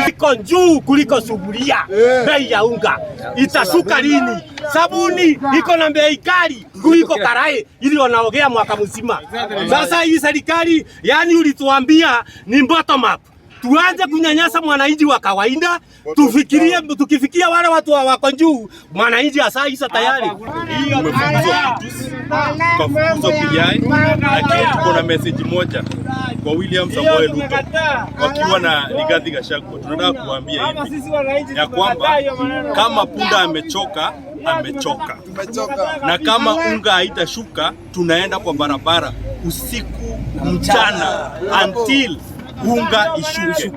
Iko juu kuliko sufuria. Bei ya unga itashuka lini? Sabuni iko na bei kali kuliko karai ili wanaogea mwaka mzima. Sasa hii serikali, yani ulituambia ni bottom up, tuanze kunyanyasa mwananchi wa kawaida, tufikirie, tukifikia wale watu wa wako juu, mwananchi asaisa tayari. Tumefukuzwa tukafukuzwa PI, lakini tuko na message moja kwa William Samoei Ruto wakiwa na Rigathi Gachagua. Tunataka kuambia hivi ya kwamba kama punda amechoka, amechoka, na kama unga haitashuka, tunaenda kwa barabara usiku mchana until unga ishuke.